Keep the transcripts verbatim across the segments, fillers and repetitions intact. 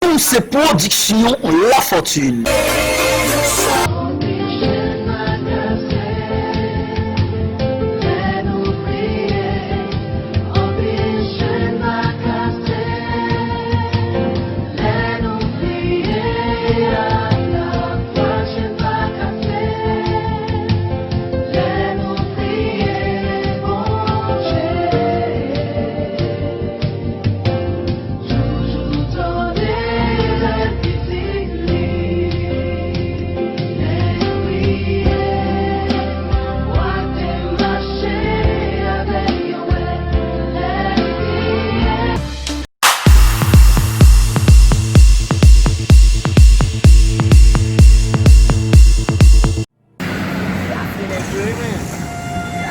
Nou se pwodiksyon Lafortune. Brase nèg yo wi, men.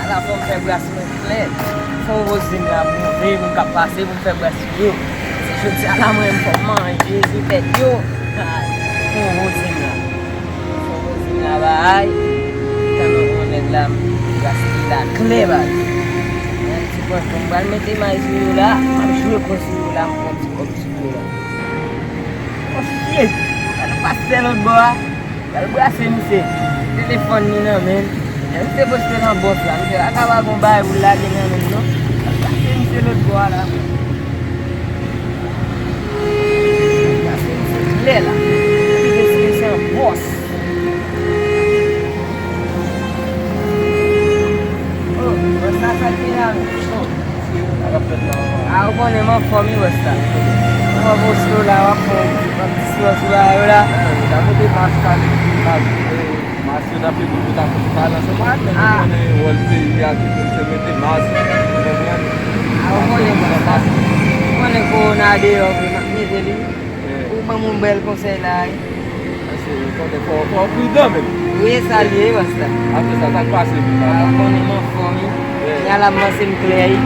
Ala fò m fè bras mwen klè. Fò vozin la move, moun k ap pase pou m fè bras pou yo. Se jodi a la mwen menm fò m manje, Jezi tèt yo. Fò vozin la. Fò vozin la bay. Tann yon nèg la, bras li la klè bay. Yon ti pòs, m pral mete may sou yo la, m ap jwe kò sou yo la, m pran ti kòb sou yo la. Oh shit! Gade pastè lòt bò a. Al brase misye. Telefòn li nan men l. Misye poste nan bòs la. Misye pa ka pa gon bagay pou l lage nan men l non. Al brase misye lòt bò a la. Brase misye klè la. Misye se yon bòs. Oh, bòs la sa l te la menm. Sa k ap fèt la, papa? A, ou konnen m anfòm wi, bòs la. M ap poste w la, w ap fè yon ti silans sou bagay yo la. Eh, w ta pote mas kale, mas, eh, mas yo nan figi w, ou ta pote pale ansanm ak nèg yo, konnen wòl peyi a, tout moun se mete mas, ou konprann? A, ou konnen bòs la. Ou konnen kowona deyò vre, m ap mete li. Eh. Ou ban m yon bèl konsèy la wi. Mesye, ou konnen fò, fò w pridan menm. Wi, e sa l ye, bòs la. Apre sa, sa k pase menm la? A, ou konnen m anfòm wi. Nya la m panse m klè wi.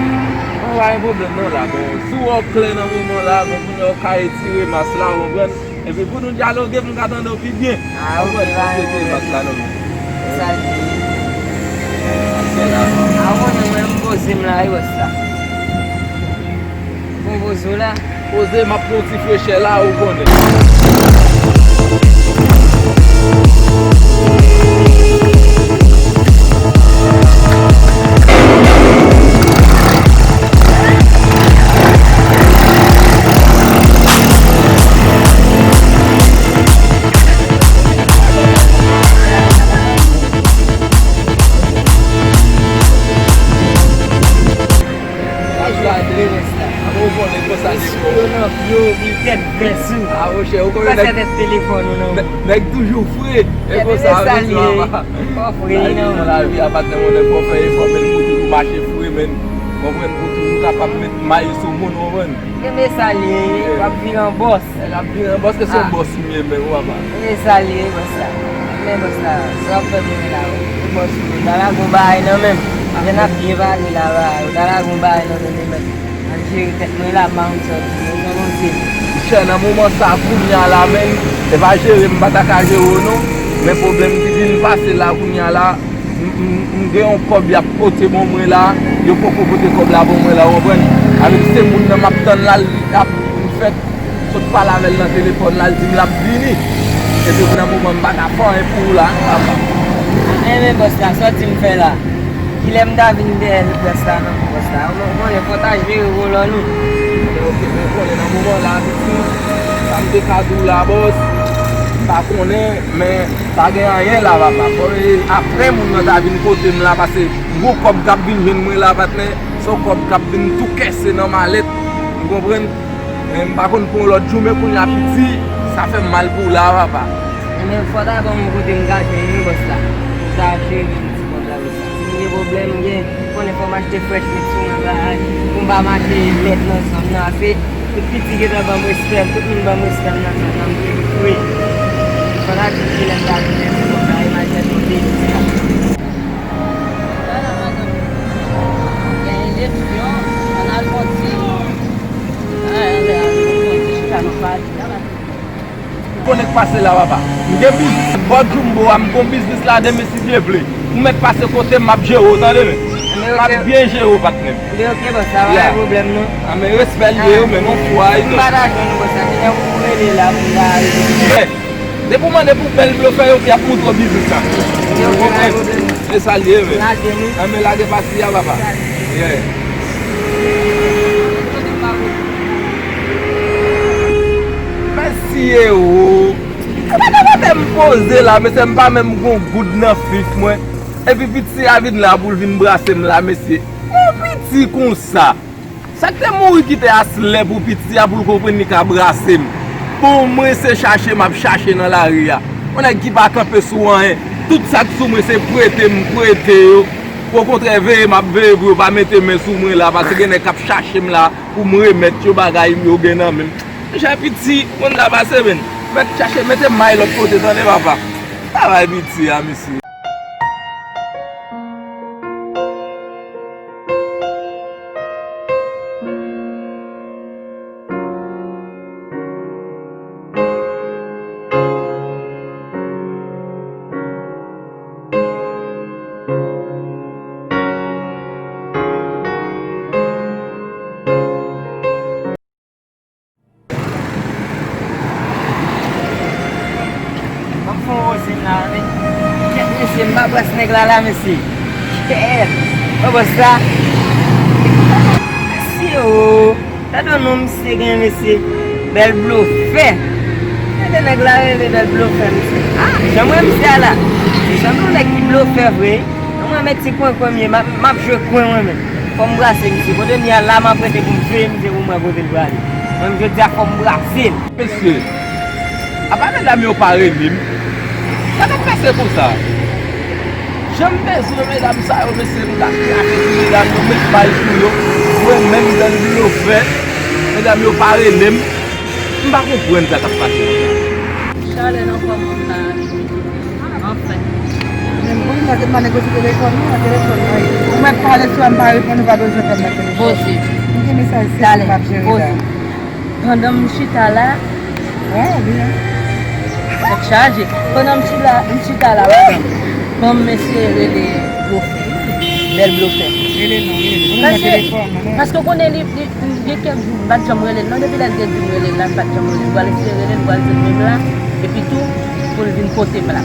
Bon, pa gen pwoblèm non la, men si w wè w klè nan moman la, men kounye a w ka retire mas la, w konprann? Epi pou nou dyaloge, pou m ka tande w pi byen. A, ok, pa gen pwoblèm. Retire mas la nan men w. E sa l ye. Apre la. A, ou konnen mwen, m poze m la wi, bòs la. Bon, poze w la. Poze, m ap pran yon ti frechè la, ou konnen. Laj la dre, bòs la. Ou konnen konsa se. Mesye yo nan pye w, li tèt vès ou. A, monchè, ou konnen nèg, tèt telefòn ou nan men w. Nèg toujou fre. E konsa, mesye, papa. Fò fre, non. Sa, nan lavi a, patnè, mwen, nèg fò fè efò, men pou toujou mache fre, men. Konprann, pou toujou kapab met may sou moun, konprann. Kenbe sa l ye, w ap vin an bòs. L ap vin an bòs, èske se yon bòs ou ye menm, papa? Kenbe sa l ye, bòs la. Men bòs la, sa w ap fè pou mwen la, wi. Bòs ou, ta lage yon bagay nan men m. Jan n ap byen pale la, bagay, ou ta lage yon bagay nan men m, men. Al jere tèt mwen la, m pa konn sa w di, mwen, mwen, mwen, se. Monchè, nan moman sa, kounye a la, men, se pa jere m pa ta ka jere w, non. Men pwoblèm ki vin pase la, kounye a la, M, m, m gen yon kòb y ap pote ban mwen la, yo poko pote kòb la ban mwen la, w konprann? Sa vle di se moun nan m ap tann la, l ap, m fèk sot pale avè l nan telefòn la, l di m l ap vini. Epi nan moman m pa ka fè anyen pou ou la, papa. Enben bòs la, sa w di m fè la? Kilè m ta vin dèyè l bòs la, non, bòs la? Ou konnen fò ta jere wòl an nou. Ok, men konnen nan moman la, piti, sa m te ka di w la, bòs, m pa konnen, men pa gen anyen la, papa. Bon, e apre moun nan ta vin kote m la, paske gwo kòb k ap vin jwenn mwen la, patnè, se yon kòb k ap vin tou kèse nan malèt, ou konprann? Men m pa konn pou yon lòt jou, men kounye a piti, sa fè m mal pou w la, papa. Enben, fò ta ban m yon kote m ka jwenn li, bòs la. Pou m ta jere yon ti kòb la, bòs la. Si m gen pwoblèm, m gen, ou konnen fò m achte Fresh Mix pou mwen, bagay. Pou m pa mache lèd nan zòn nan, ase. Tout piti gentan ban m respè m, tout moun ban m respè m nan zòn nan, m toujou fre. Fò n ap di kilè m ta vin mèsi kòb la, e mache tonbe isit la. Gen eleksyon, ann al fè yon ti, ann al fè yon ti chita nan pale. Konnen k pase la, papa. M gen biznis bò Jumbo a, m gon biznis la demen si Dye vle. Ou mèt pase kote m, m ap jere w, tande, men. M ap byen jere w, patnè m. Li oke, bòs, sa pa gen pwoblèm, non. A, men respè l ye, men non fwa e tout. M pa ta jwenn ou, bòs, sa ki jan pou rele la, pou m ta rele. Depi w mande pou bèl blofè yo ki ap montre w biznis la. Ou konprann? E sa l ye, men. Lage nou. Anben, lage pati a, papa. Yeah. Mèsi, Ewo. E pa ta mande m poze la, mesye, m pa menm gon goud nan fif mwen. Epi piti a vin la pou l vin brase m la, mesye. Yon piti konsa. Sa k te mouri kite aslè pou piti a pou l konprann li ka brase m. Bon, mwen se chache m ap chache nan lari a. Yon nèg ki pa kanpe sou anyen. Tout sa k sou mwen se prete m prete yo. Okontrè, veye m ap veye pou yo pa mete men sou mwen la, paske gen nèg k ap chache m la pou m remèt yo bagay m yo gen nan men m. Jan piti, moun sa pase, men. Mèt chache, mete may lòt kote, tande, papa. Travay piti a, mesye. M ap fè yon woze la, men. Kèt, mesye, m pa bwès nèg la la, mesye. Kèt. Wè bòs la. Mesye, o. Gade yon non misye gen, mesye. Bèl blofè. Gade nèg la rele bèl blofè, mesye. A, jan m wè misye a la. Se sanble yon nèg ki blofè vre. Mwen, men ti kwen kwen m ye, m ap, m ap jwe kwen mwen menm. Fò m brase misye. Kote m ye a la, m ap rete pou m veye misye pou m wè kote l prale. Mwen, jodi a, fò m brase l. Mesye, apa medam yo pa rele m? Sa k ap pase konsa? Jan m bezwen medam sa yo, mesye, m ta kraze sou medam yo, met bay sou yo. Mwen menm, dan blofè, medam yo pa rele m. M pa konprann sa k ap pase konsa. Chalè nan kò m la. Anfen. Men bon, m pa te pa negosye telefòn, non, nan telefòn, non. Ou mèt pale sou a, m pa reponn, ou pa bezwen fè m nan telefòn. Poze. M gen mesaj serye m ap jere la. Poze. Pandan m chita la. Wè, byen. Tèt chaje. Pandan m chita, m chita la, madanm. Ban m eseye rele blofè. Bèl blofè. Rele non, rele non. Paske, paske w konnen li, li, Gen kèk jou, m pa t janm rele l, non, depi lè l te di m rele l la, m pa t janm rele l. M pral eseye rele l, m pral di l menm la, epi tou, pou l vin kote m la.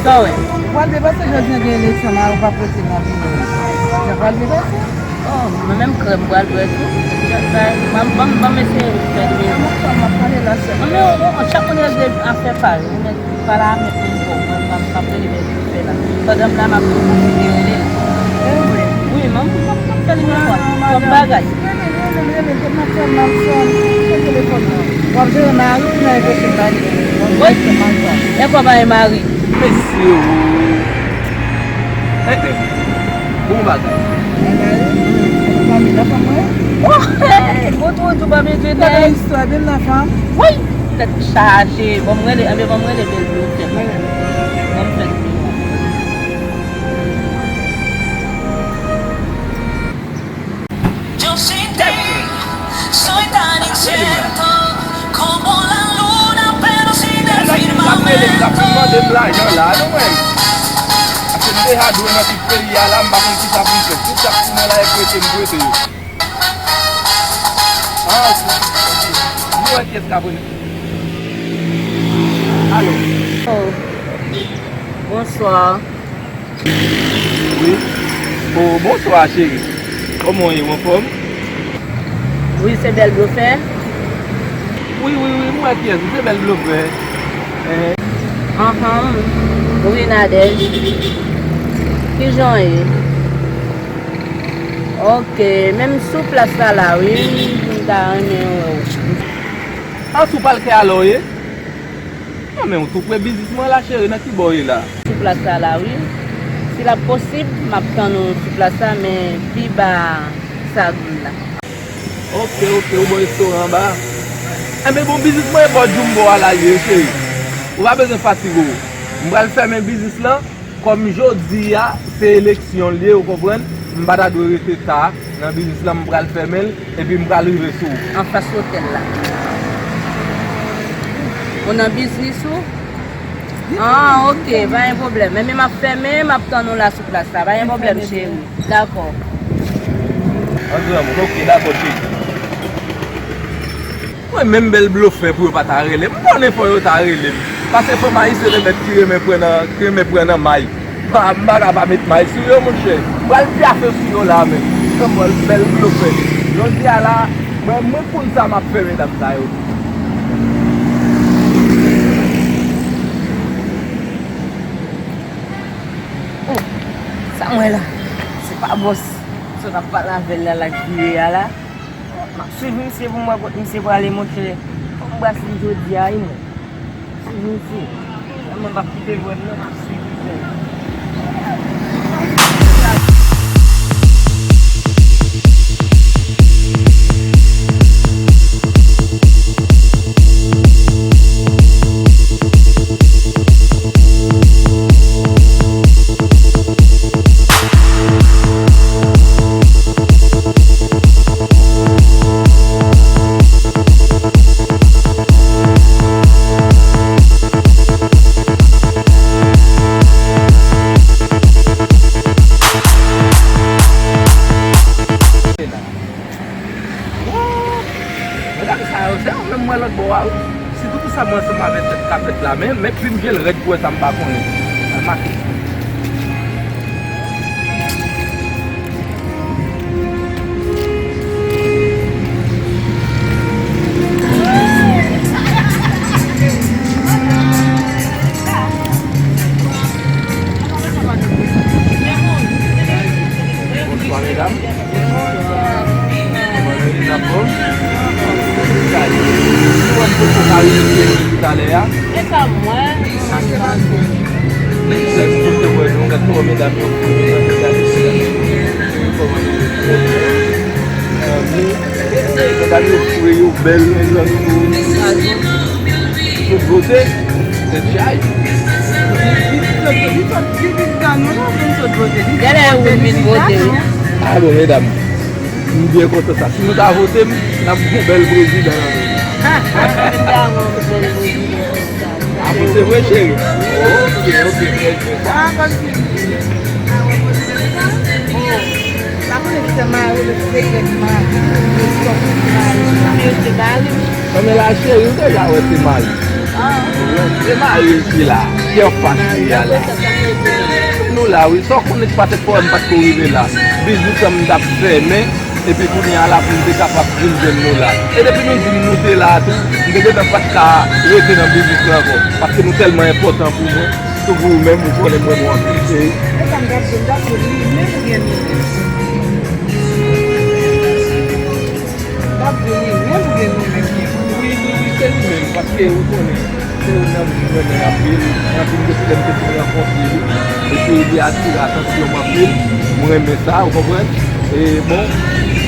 Sa w wè? Ou pral depase jodi a, gen eleksyon la, ou pa pote nan biro. Sa pral depase? Oh, mwen menm krèm m pral bwè tou. Ban m, ban m eseye fè l menm. Mwen menm, chak moun rele afè pa yo. Pale a, men pou m bon, mwen, m ap, m ap rele bèl blofè la. Pandan m la, m ap tou kontinye rele l. Wi, m ap, m ap, m ap fè li menm jan. Twòp bagay. Rele, rele, rele, rele, m ap fè, m ap fè, m ap fè telefòn nan. W ap jere mari, pou nan enpeche m ba li. Wi. E kòman e mari? Mesye, o. Tenten. Bon bagay. Mwen mari, fanmi nan fanm mwen. Oh, hey, bon twou, twou, pa bezwen tenten. Gade istwa, bèl nan fanm. Wi. Tèt chaje. Ban m rele, anben ban m rele bèl blofè. Ban m fè l. Yo sin ti soy tan incierto como la luna, pero sin el firmamento. L ap rele m, l ap vin mande m lajan la, nou menm. Paske m deja dwe nan tout peyi a la, m pa konn kisa pou m fè. Tout sa k sou mwen la, e prete m prete yo. Ah, ok. Nou wè kiyès k ap rele. Alo. Oh. Bonsoir. Wi. Oh, bonswa, cheri. Kòman w ye, w anfòm? Wi, se bèl blofè. Wi, wi, wi, m wè kiyès, se bèl blofè. Ehe. Anhan. Wi, Nadège. Kijan w ye? Ok, men m sou plas la la, wi, m ta renmen wè w. A, sou palkè alò w ye? Non, men w tou pre biznis mwen la, cheri, nan ki bò w ye la? Sou plas la la, wi. Si l ap posib, m ap tann ou sou plas la, men pi ba Sagou la. Ok, ok, ou bò restoran anba a? Enben, bon, biznis mwen e bò Jumbo a la l ye, cheri. Ou pa bezwen fatige w. M pral fèmen biznis lan. Kòm jodi a, se eleksyon l ye, ou konprann? M pa ta dwe rete ta nan biznis lan, m pral fèmen l, epi m pral rive sou ou. Anfas otèl la. Ou nan biznis ou? Ah, ok, pa gen pwoblèm. Men, men m ap fèmen, m ap tann ou la sou plas la. Pa gen pwoblèm, cheri. Dakò. An granmoun, ok, dakò, cheri. Mwen menm bèl blofè pou yo pa ta rele m. M konnen fò yo ta rele m. Paske fanm ayisyen se bèt ki renmen pran nan, ki renmen pran nan may. M pa, m pa ka pa met may sou yo, monchè. M pral pyafe sou yo la menm. Kòm bèl blofè. Jodi a la, mwen, mwen konn sa m ap fè medam sa yo. Oh, sa m wè la, se pa bòs. Sa w t ap pale avè l la, l ap vire a la. M ap swiv misye pou m wè kot misye prale, monchè. Fò m brase li jodi a, wi, mwen. Swiv misye. Mwen p ap kite l wè m, non, m ap swiv misye. Medam sa yo, se yo menm mwen lòt bò a, wi. Sitou pou sa mwen ansanm avèk tèt k ap fèt la, men, men plim je l rèd pou wè sa m pa konnen. Al make. Bonswa, medam. Kòman nou ye, n ap fòm? Sa ye? Ou wè m poko ka reyisi epi talè a? E sa mwen. Lè m pote wè nou, gad kòman medam yo fou, gade sila. Kòman nou ye? Medam yo fre, yo bèl, mezanmi. Sot vote, se chay. Li, li, li sot, li vin tan nou la pou n sot vote. Li vin vote, li vin vote, wi. Ah bon, medam, m byen kontan sa. Si nou ta vote m, n ap gon bèl prezidan nan men nou. Ah, nou ta gon bèl prezidan konsa. Ah bon, se vre, cheri? Ok, ok, trè byen. Ah, kòmsi. Oh. Sa konnen ki fè mari yo se rèd mari, yo sòt mari, mari yo se mari. Non, men la, cheri, ou deja wè se mari. Ah. Ou wè, se mari l ki la, ki anfas li a la. Nou la, wi, sa w konnen ki pa t fò m pa t ko rive la. Biznis lan m t ap fèmen, epi kounye a la pou m te kapab vin jwenn nou la. E depi nou di m nou te la tou, m te gentan pa t ka rete nan biznis lan ankò, paske nou tèlman enpòtan pou mwen. Toujou ou menm, ou konnen m renmen w anpil, cheri. E sa m t ap di, m t ap di w li menm oubyen nou menm? M t ap di w li menm oubyen nou menm? Wi, wi, wi, se li menm, paske ou konnen, se youn nan moun m renmen anpil, anpil de lè m te fin rankontre li, epi li atire atansyon m anpil, m renmen sa, ou konprann? E bon,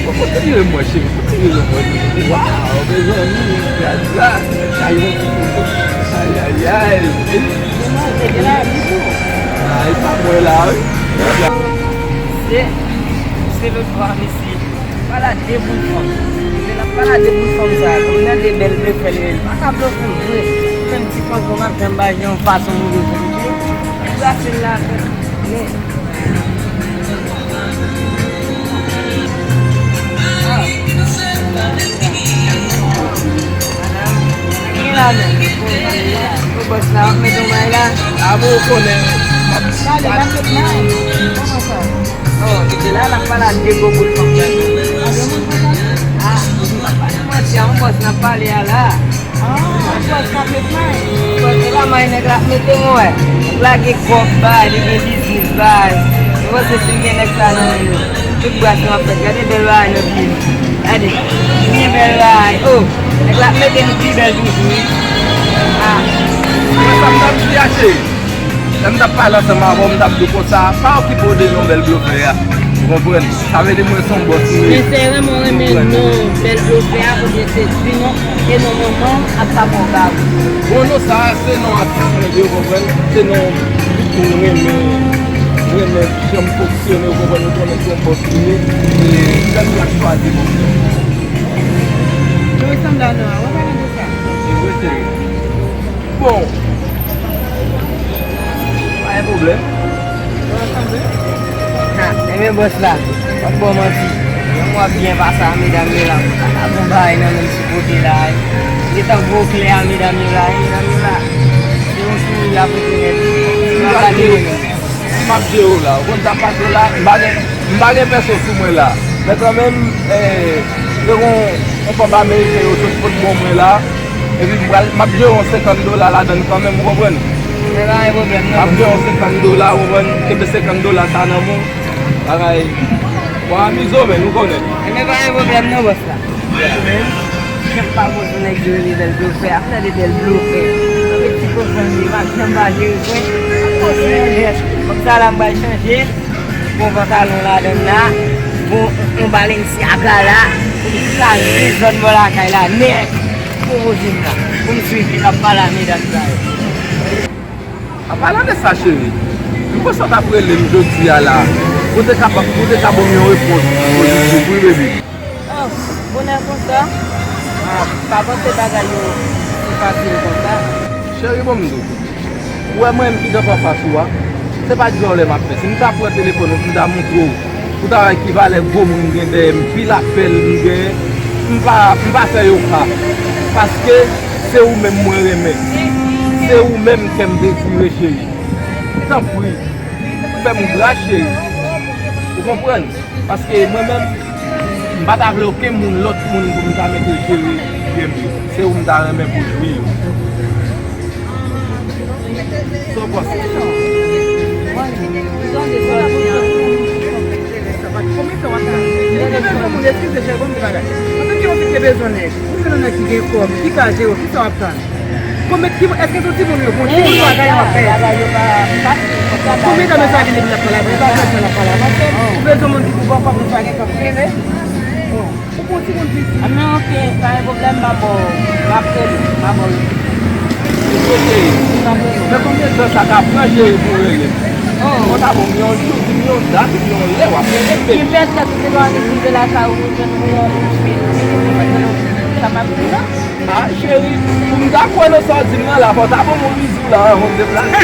bon, kontinye mwen, cheri, kontinye mwen. Waw, mezanmi, gad sa, sa yon ti kote. Ayayay. Ay, pa mwen la, wi. Se, se lòt bò a, mesye. Pala de boul fanm. Se la pala de boul fanm sa. Kòm nan de bèl blofè li ye. Pa ka blofè vre. Menm ti fanm konn ap janm bay yon fason nou bezwen. Li brase l la, men. Ki la menm? Ou bòs la, w ap mete yon may la? A bon, ou konnen. Pale, n ap met may. Kòman sa? Oh, se la n ap pale a de gwo boul fanm sa. A, m pa di manti, a yon bòs n ap pale a la. Ah, bòs k ap met may. Bòs se pa may nèg la ap mete, mwen wè. Nèg la gen kòb, bay, li gen biznis, bay. Mwen panse si l gen nèg sa nan men l, tout bras nou ap fèt. Gade bèl bagay nan pye l. Gade. Li gen bèl bagay. Oh, nèg la ap mete nou pi bèl toujou, wi. Ah. Mwen sa m t ap di a, cheri. Lè m t ap pale ansanm avè w, m t ap di w konsa, pa okipe w de non bèl blofè a. Ou konprann? Sa vle di mwen se yon bòs ou ye. Men se renmen w renmen non bèl blofè a, oubyen se di non, e non manman w ak papa w ba ou? Bon, non, sa a se non atis mwen ye, ou konprann? Se non, m renmen, m renmen jan m fonksyone, ou konprann? Ou konnen se yon bòs ou ye, se li k ap chwazi non. Nou resanble a non a, w ap pale de sa? Se vre, cheri. Bon, Ha, enben bòs la, m ap ba w manti. Jan w ap byen pase a, medam yo la, pa ka bon bagay nan menm sou kote la. Gentan gwo klè a, medam yo la, medam yo la. Se yon souri y ap rete nèt. M ap gade yo menm. M ap jere w la. Ou konn sa k pase w la? M pa gen, m pa gen pèsonn sou mwen la. Men kanmenm, eh, te gon yon fanm ameriken yo sot pot bò mwen la. Epi m pral, m ap jere yon senkant dola ladan l kanmenm, ou konprann? Men pa gen pwoblèm, non. M ap jere yon senkant dola, ou konprann? Kenbe senkant dola sa nan men w. Bagay. W ap amize w, men, ou konnen. Men pa gen pwoblèm, non, bòs la. Men, jan m pa poze nèg yo rele bèl blofè, ap tande bèl blofè. Anpil ti kochonri, m ap janm pa jere pwen. M ap poze yon jès. Kòm sa la, m pral chanje. Bon pantalon ladan l la, bon, yon Balenciaga la, pou m kraze zòn bò lakay la nèt, pou m oze m la, pou m swiv li, m ap pale a medam sa yo. An palan de sa, cheri, m panse w t ap rele m jodi a la, pou w te ka, pou w te ka ban m yon repons pozitif, wi, baby. Oh, bonè konsa? Ah, m pa panse bagay yo si fasil konsa. Cheri, bon, m di w. Ou wè mwen menm ki t anfas ou a? Se pa djòlè m ap fè. Si m ta pran telefòn ou, si m ta montre w, ou ta wè ki valè gwo moun m gen dèyè m, pil apèl m genyen. M pa, m pa fè yo ka. Paske se ou menm mwen renmen. Se ou menm kè m dezire, cheri. Tanpri, fè m gras, cheri. Ou konprann? Paske mwen menm, m pa ta vle okenn moun, lòt moun pou m ta mete jere byen m yo. Se ou m ta renmen pou jwi yo. Sa w panse? Konbyen tan w ap tann? Ou te bezwen moun, eskize, cheri, bon, ti bagay. Antanke yon fi te bezwen nèg, ou jwenn yon nèg ki gen kòb, ki ka jere w, kisa w ap tann? Konbyen, ki, èske se yon timoun yo, bon, timoun yo pa gaye anpè? Bagay yo pa fasil. Konbyen tan mesye a gen depi l ap pale avè w? Ou bezwen moun ki pou ba w kòb, mesye a gen kòb sere? Ou bon timoun piti. Ah, men oke, pa gen pwoblèm, m ap ba w, m ap rele w, m ap ba w. Oke. M ap rele w. Men konbyen tan sa ka pran, cheri, pou w rele m? Oh. Ou ta bon, yon jou, di m yon dat, di m yon lè, w ap rele m, baby. Ki fè sa, tout se dwa annik rive lakay ou, ou jwenn ou yon, yon fi, sa m ap di non. Ah, cheri, pou m ta kwè nan sa w di m nan la, fò w ta ban m yon bizou la, anvan m deplase.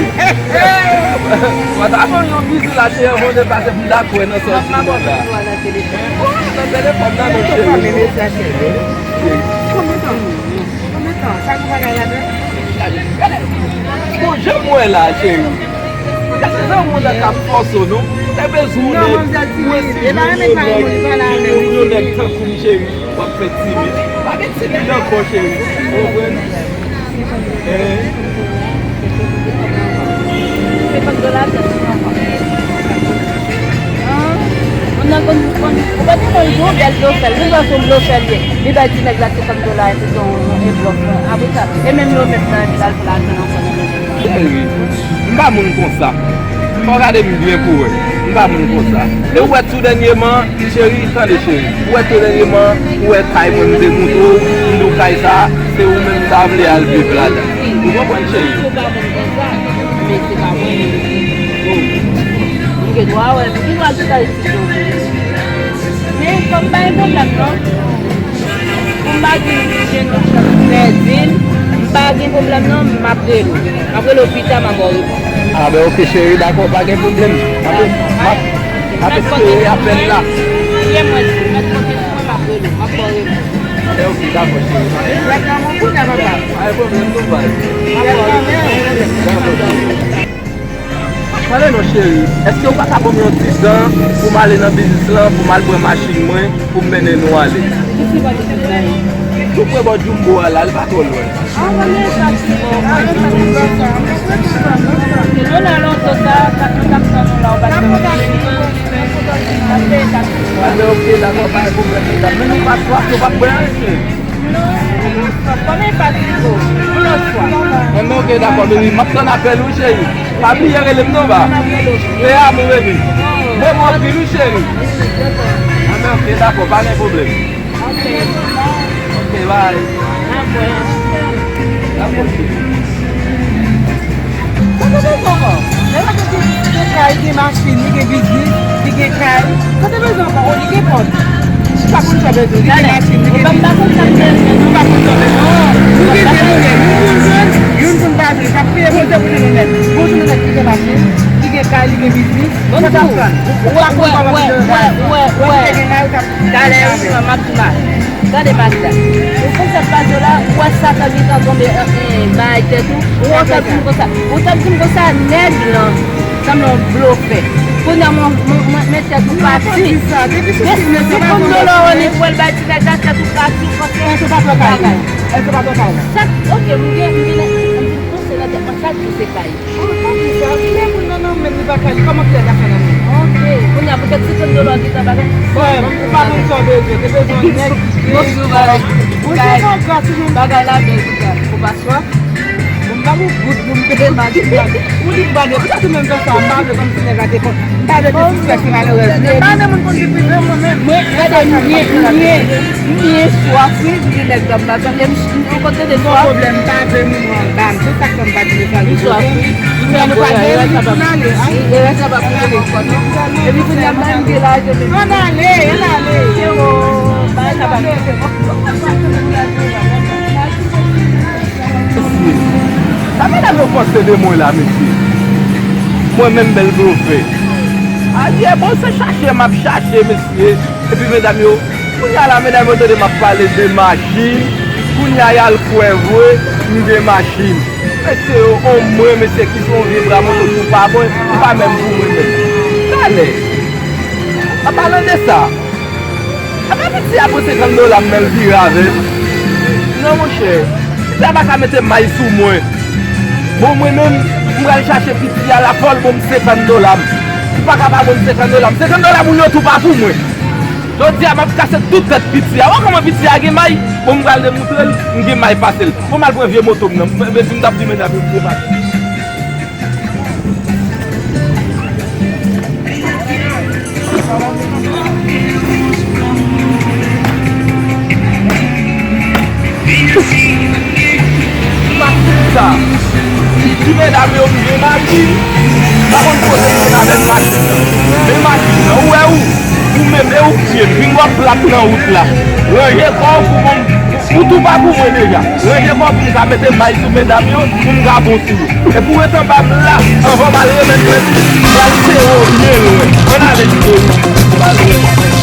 Fò w ta ban m yon bizou la, cheri, anvan m deplase, pou m ta kwè nan sa w di m nan la. Nan telefòn nan, non, cheri. Konbyen tan? Konbyen tan? Sa gen bagay ladan? Bon, jan m wè la, cheri. Gade jan moun nan k ap fòse w, non. Ou te bezwen yon nèg, ou eseye jwenn yon nèg, yon, yon nèg tankou m, cheri. W ap fè timid. Pa gen timid ankò, cheri. Ou konprann? Hein? Senkant dola tèt mwen ankò. Hein? Moun nan konn, konn, ou pa te konn di yon bèl blofè, li panse yon blofè li ye. Li bay ti nèg la senkant dola, epi se yon, yon blòf. Apre sa, e menm yo menm nan, epi l al fè lajan ankò nan men nèg la. Cheri, m pa moun konsa. Fò w gade m byen pou wè. M pa moun konsa. E ou wè tou dènyèman, cheri, tande cheri. Ou wè tou dènyèman, ou wè kay mwen m te montre w, m di w kay sa, se ou menm m ta vle al viv ladan. Ou konprann cheri? Ou pa moun konsa, men se pa mwen menm. M gen dwa wè, m gen dwa chita isit yo. Men fò m pa gen pwoblèm non. Pou m pa gen, gen yon chans pèdi l, m pa gen pwoblèm non, m ap rele w. M ap rele w pita, m ap ba w repons. Ah, ben, oke, cheri, dakò, pa gen pwoblèm. M ap, m ap, m ap espere apèl la. Ye mwen, mèt konte sou mwen, m ap rele w, m ap ba w repons. Ben, oke, dakò, cheri. Mèt nan mon kou, nan papa. Pa gen pwoblèm, non, baz. M ap ba w repons. Dakò, cheri. Tande non cheri, èske ou pa ka ban m yon ti tan pou m ale nan biznis lan, pou m al pran machin mwen, pou m mennen nou ale? Ki ti bò biznis la ye? Tou pre bò Jumbo a la, li pa twò lwen. Ah, mwen menm pa ti bò, mwen menm pa ti bò sa. Mwen menm pa ti bò sa. Se nou la lontan sa, sa nou t ap tann ou la, ou pa t janm vini. Mwen peye taksi ou a. Anben, oke, dakò, pa gen pwoblèm, medam. Men nou pa swaf, nou p ap bwè anyen, cheri. Non, nou pa swaf. Kòman e pa ti bò? Yon lòt fwa. Anben, oke, dakò, baby. M ap tann apèl ou, cheri. Pa bliye rele m non, ba. Te amo, baby. Bon, bon, anpil, wi, cheri. Anben, oke, dakò, pa gen pwoblèm. Oke, bye. Dakò, cheri. Sa te bezwen ankò? Lè sa te gen, gen kay, gen machin, li gen biznis, li gen kay. Sa te bezwen ankò? O, li gen pòt. Li pa konn sa bezwen. Li gen machin, li gen biznis. Nou pa konn sa bezwen. Nou gen de nou menm. Youn pou n jwenn, youn pou n pa jwenn. Sa kriye Bondye pou nou nèt. Bonjou, nou nèt ki gen machin, ki Ou wè, wè, wè, wè, wè, wè. Talè, wi, m ap di mal. Gade, Magda. Ou konn sa k pase la, ou wè Satan gentan tonbe, eh, eh, bay tèt ou. Ou t ap di m konsa. Ou t ap di m konsa, nèg lan sanble yon blofè. Kounye a, mwen, mwen, mwen, men tèt ou pati. Depi sou ti nèg la, depi sou ti nèg la, ou wè l bay ti nèg la, tèt ou pati, ou panse bagay. Èske pa tò kay la? Èske pa tò kay la? Sa, ok, m gen, m gen, m gen panse nan tèt mwen, sa k di se kay. An, pa di sa. Lè moun nan nan menm li pa ka li, kòman kòlè ka fè nan menm? Ok. Kounye a, poutèt senkant dola w gentan bagay. Frè m, ou pa konn sa w bezwen. Te bezwen yon nèg ki te. Ou te nan gras ou menm. Bagay la bèl, kounye a. Ou pa swaf? Bon, m pa gon goud pou m peye matinal. Ou di m pa de. Poutèt ou menm fè sa, m pa vle kòmsi nèg la te konn. M pa vle disrespèk se malerèz. Nèg pa de moun konn di prive mwen menm. Mwen, gade, m gen, m gen, m gen swaf, wi, m gen nèg la m pa tande, m Ou konn tande swaf? Gon pwoblèm, m pa vle moun yo anba m. Se sa k fè m pa di mesaj yo. M swaf, wi. Kounye a nou pral gen, nou ale, a? Erè sa p ap rive ankò, non? Epi kounye a, m pa vin gen lajan, men. Ann ale, ann ale. Se bon, bagay sa p ap rive. Mesye, sa medam yo panse de mwen la, mesye? Mwen menm bèl blofè. Alyè, bon, se chache m ap chache, mesye. Epi medam yo, kounye a la, medam yo tande m ap pale de machin, kounye a y al kwè vre, m gen machin. Mesye yo, on mwen, mesye, ki se yon vye bra moto tou pa mwen, m pa menm pou mwen menm. Talè, an palan de sa, apa piti a pran senkant dola m, men l vire avè l? Non, monchè, piti a pa ka mete may sou mwen. Bon, mwen menm, m pral chache piti a, l ap fò l ban m senkant dola m. Li pa ka pa ban m senkant dola m. Senkant dola moun yo tou pa pou mwen. Jodi a, m ap kase tout tèt piti a. Wè kòman piti a gen may? Bon, m pral demontre l, m gen may pase l. Bon, m al pran vye moto m nan. M, m, m t ap di medam yo, m gen may. Sa, di medam yo m gen machin, pa konn kote m vin avèk machin nan. Men machin nan, ou wè ou, ou mele ou pye m, vin wè plat nan wout la. Ranje kò w pou bon, ou tou pa pou mwen deja. Ranje kò w pou m ka mete may sou medam yo, pou m ka bon sou yo. Epi w ret anba m la, anvan m al remèt mèt ou, m pral sere w byen lwen. Ann ale, cheri.